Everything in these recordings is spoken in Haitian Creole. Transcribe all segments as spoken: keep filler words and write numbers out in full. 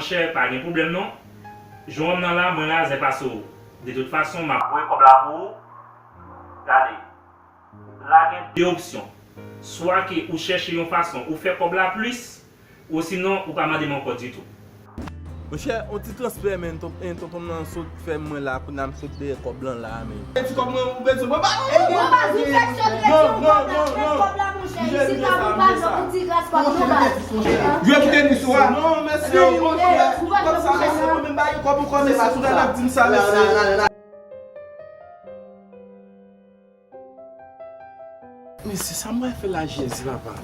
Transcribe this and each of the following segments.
Monchè, pa gen pwoblèm non. Jan w wè m nan la, mwen razè pase w. De tout fason, m ap voye kòb la pou ou. Gade, la gen de opsyon. Swa ke ou chèche yon fason ou fè kòb la plis, osinon ou pa mande m ankò ditou. Monchè, yon ti transfè, men ton- men tonton m nan sot fè mwen la, kounye a m sot dèyè kòb lan la, men. Ti kòb mwen, ou bezwen, mwen ba ou. Mwen pa di fèk sot reti yon kòb la, fèk kòb la, monchè. Isit la, nou pa jwe pou ti gras kòb nou ba. Jwe pou tenis ou a. Non, mèsi, monchè. Kòb sa, mèsi, mwen menm ba yo kòb ou kòb, mèsi, sou la, n ap di m sa, mèsi. Mesye, sa m pral fè la, Jezi, papa?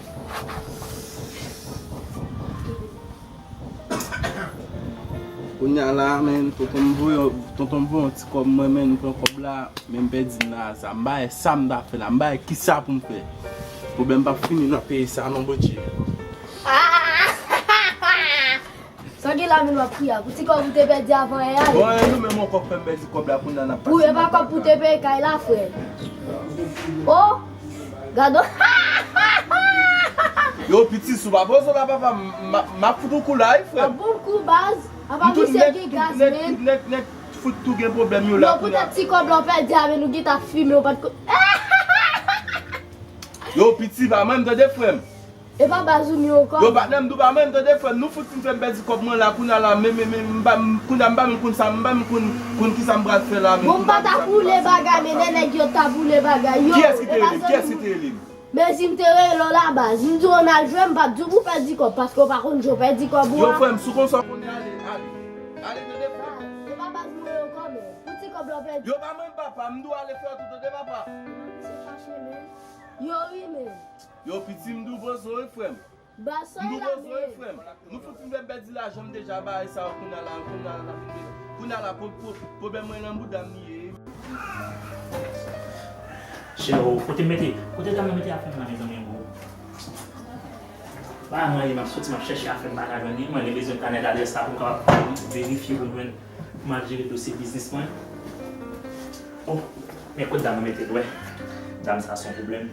Kounye a la, men, tonton m voye, tonton m voye yon ti kòb mwen, men, m pran kòb la, men m pèdi nan sa. M pa wè sa m ta fè la, m pa wè kisa pou m fè. Pwoblèm p ap fini nan peyi sa, non, Bondye. Sa gen la menm w ap kriye a? Pou ti kòb ou te pèdi avan yè a? Bon, e nou menm ankò k fè m pèdi kòb la, kounye a n ap pase. Pou e pa kòb pou te peye kay la, frè. O! Gade w. Yo, piti, si w pa poze w la, papa, m, m, m ap fout ou kou la, wi, frè. Ap bon kou, baz. Apa misye gen gaz, men. Tout nèg, nèg fout tou gen pwoblèm yo la, kounye a. Non, poutèt ti kòb la w pèdi a, men nou gentan ap fimen, ou pa t ko- Yo, piti, pa mwen, m tande, frè m. E pa baz ou m ye ankò. Yo, patnè m, di w pa mwen, m tande, frè m, nou fout fin fè m pèdi kòb mwen la, kounye a la, men, men, men, m pa, m, kounye a m pa menm konn sa, m pa menm konn, konn kisa m pral fè la, men. Bon, m pa ta boule bagay, men lè nèg yo ta boule bagay, yo. Kiyès ki te rele m? Kiyès ki te rele m? Mezi m te rele w la, baz. M di w ann al jwe, m pa t di w pou w pèdi kòb, paske w pa konn jan w pèdi kòb ou a. Yo, frè m, si w konsa w konnen, ale, ale. Ale, tande, frè m. Baz, se pa baz mwen ye ankò, men. Pou ti kòb la w pèdi. Yo, pa mwen, papa, m di w ale fè w tou, tande, papa. Misye fache, men. Yo, wi, men. Yo, piti, m di w poze w, wi, frè m. Baz, sa e la, men. M di w poze w, wi, frè m. Nou fout fin fè m pèdi lajan m deja, bagay sa yo, kounye a la, kounye a la, kounye a la, pwo-, pwo-, pwoblèm mwen nan bouda m li ye. Cheri, kote m mete, kote dam nan mete afè m nan, mezanmi, bro? Pa anyen, m ap soti, m ap chèche afè m, m pa ka jwenn li. Mwen, li bezwen kanèt adrès la pou m kapab verifye, pou m jwenn, pou m al jere dosye biznis mwen. O, men kot dam nan mete l, wè. Dam sa se yon pwoblèm.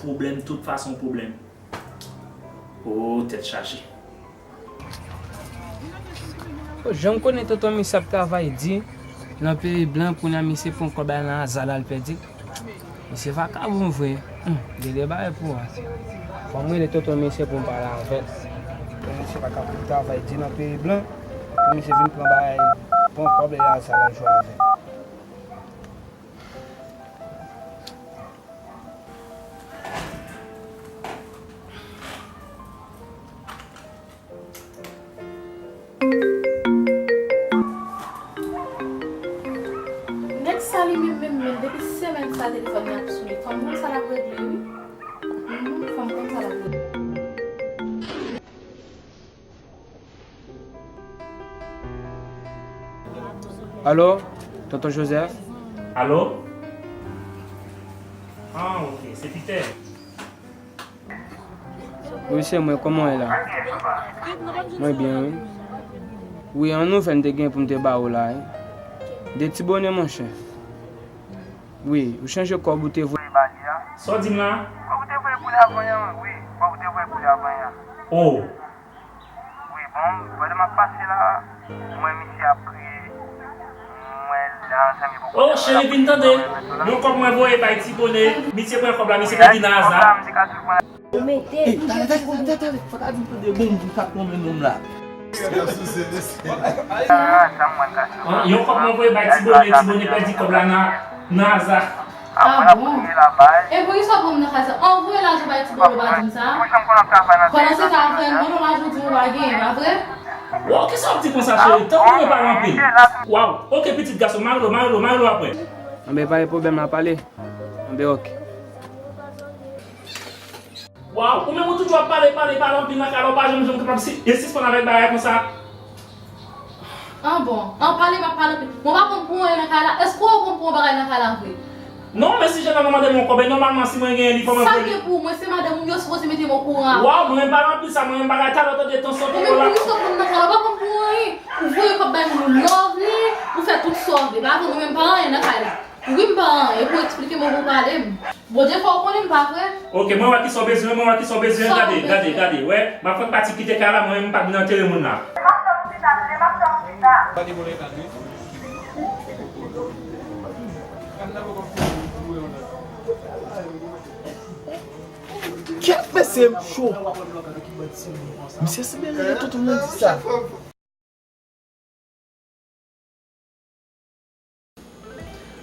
Pwoblèm, tout fason pwoblèm. O, tèt chaje. O, jan m konnen tonton misye ap travay di nan peyi blan, kounye a misye pran kòb la nan aza l al pèdi. Misye vakabon vre. Hum, gen de bagay pou wè. Fò m rele tonton misye pou m pale avè l. Tonton misye vakabon travay di nan peyi blan, pou misye vin pran bagay, pran kòb e aza l al jwe avè l. Nèg sa li menm, menm, menm, depi semèn sa telefòn li ap sone. Fò m konn sa l ap regle, wi. Mhm, fò m konn sa l ap regle. Alo, tonton Joseph? Alo? Ah, ok, se Peter. Wi, se mwen, kòman w ye la? Mwen byen, wi. Wi, yon nouvèl m te gen pou m te ba ou la, wi. De ti bonè, monchè. Wi, ou chanje kòb ou te voye ba li a? Sa w di m la? Kòb ou te voye pou li avan yè a, wi, kòb ou te voye pou li avan yè a. Oh. Wi, bon, pandan m ap pase la, m wè misye ap kriye. M wè l la, zanmi, poko. Oh, cheri, vin tande. Yon kòb mwen voye bay ti bonè. Misye pran kòb la, misye pèdi nan aza. Ou mete. Ey, talè, talè, talè, talè, talè. Fò ta di m tande, bon, m t ap lonmen nonm la. Ah, yon kòb mwen voye bay ti bonè, ti bonè pèdi kòb la nan, nan aza. Ah bon? E poukisa w pran m nan kay sa? An voye lajan bay ti bolo pa di m sa. Pandan se sa, frè m, bolo lajan di ou pa genyen, pa vre? Waw, kisa w ap di konsa, cheri? Tanpri, mwen pale anpil. Waw, ok, pitit gason, mare l, mare l, mare l apre. Anben, pa gen pwoblèm, n a pale. Anben, ok. Waw, ou menm ou toujou ap pale, pale, pale anpil nan kay la, ou pa janm, janm kapab si, e sispann avèk bagay konsa. An bon, an pale m ap pale anpil. Mwen pa konn pou anyen nan kay la. Èske w konn pou yon bagay nan kay la vre? Non, men si Jean nan mande m yon kòb, e nòmalman si mwen genyen li, fò mwen voye li. Sa gen pou mwen, se madanm ou, yo sipoze mete m okouran. Waw, mwen menm pale anpil sa, mwen menm bagay talè tande tansyon tonbe la. Ou menm poukisa w konn nan kay la, ou pa konn pou anyen. Ou voye kòb bay moun, ou love li, ou fè tout sa w vle. Pa vre, mwen menm pa anyen nan kay la. Wi, m pa anyen, e pou eksplike m, ou pou pale m. Bondye fè w konnen m pa vre. Ok, mwen wè kisa w bezwen, mwen wè kisa w bezwen. Gade, gade, gade, wè. M ap fè pati kite kay la, mwen menm m p ap vin antere moun la. Kèt mesye m cho. Misye se mele tout moun di sa.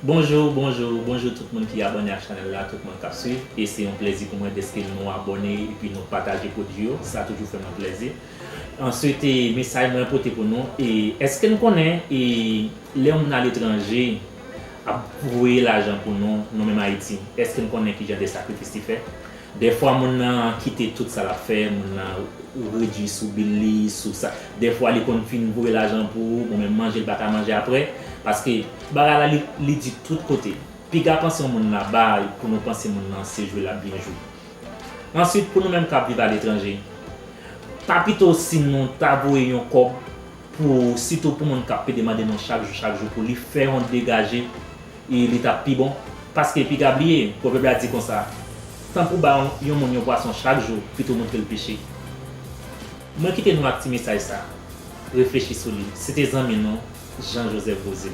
Bonjou, bonjou, bonjou tout moun ki abòne ak chanèl la, tout moun k ap swiv. E se yon plèzi pou mwen dèske nou abòne epi nou pataje pwodui yo. Sa toujou fè mwen plèzi. Answit, e, mesaj mwen pote pou nou, e, èske n konnen, e, lè yon moun aletranje ap voye lajan pou nou, nou menm Ayiti, èske n konnen kijan de sakrifis li fè? Dèfwa moun nan kite tout sa l ap fè, moun nan redui sou bil li, sou sa. Dèfwa li konn fin voye lajan pou ou, bon, men manje l pa ka manje apre, paske bagay la li, li di tout kote. Piga panse yon moun laba pou nou panse moun nan se jwe l ap byen jwe. Answit, pou nou menm k ap viv aletranje, pa pito si nou ta voye yon kòb pou, sitou pou moun k ap pede mande nou chak jou, chak jou pou li fè yon degaje, e li t ap pi bon. Paske piga bliye, pwovèb la di konsa, tanpri w ba yon, yon moun yon pwason chak jou, pito montre l peche. Mwen kite nou ak ti mesaj sa. Reflechi sou li. Se te zanmi nou, Jean Joseph Rosé.